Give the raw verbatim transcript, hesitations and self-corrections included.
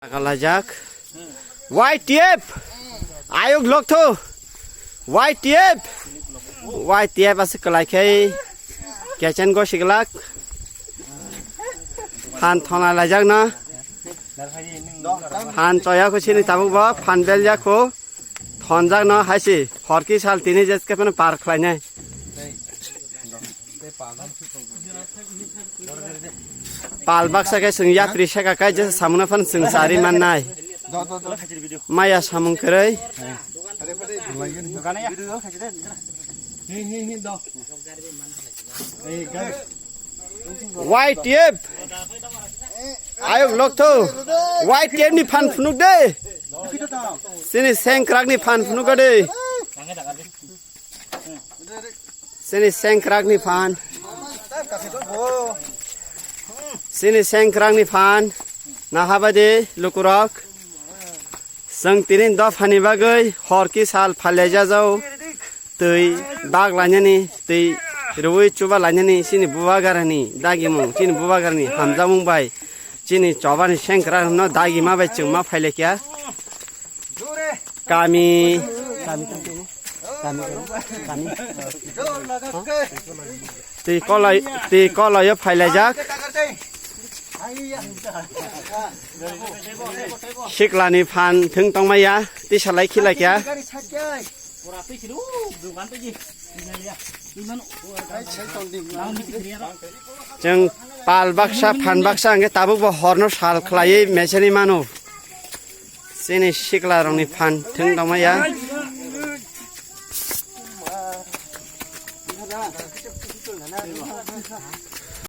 Kalajak. Y T F. Ayuk lokto. Y T F. Y T F aswk kwlai khai kechen gosi glak. Phan thona lajak na. Phan choya kho sini tabuk bo phan bel jak kho. Thonjak no haisi horki sal tini jeske phano par khlainai. Pal baksa khe chwng yapri saka kai jesa samungno phano chwng chari mannai. Maya samung kwrwi. Y T F. Ayok lokto. Y T F ni phan phunuk de. Sini sengkrak ni phan phunuk de. Sini sengkrak ni phan. Sini sengkrak ni phan. Nahabadi lukurok. Chwng tini dophani bagwi horki sal phalya jajao. Twi bak lainani, twi rwi chuba lainani sini bubagarani dagimung, sini bubagarani hamjamung bai chini chobani sengkrak no dagima bai chwng ma phailekya. Kami twi kolai, twi kolaio phailaijak. Siklani phan thwng tongmaya, tisalai khilaikya. Chwng pal baksa, phan baksa hwnkhe tabukbo horno sal khlaiwi mechani mano. Chini siklarokni phan thwng tongmaya.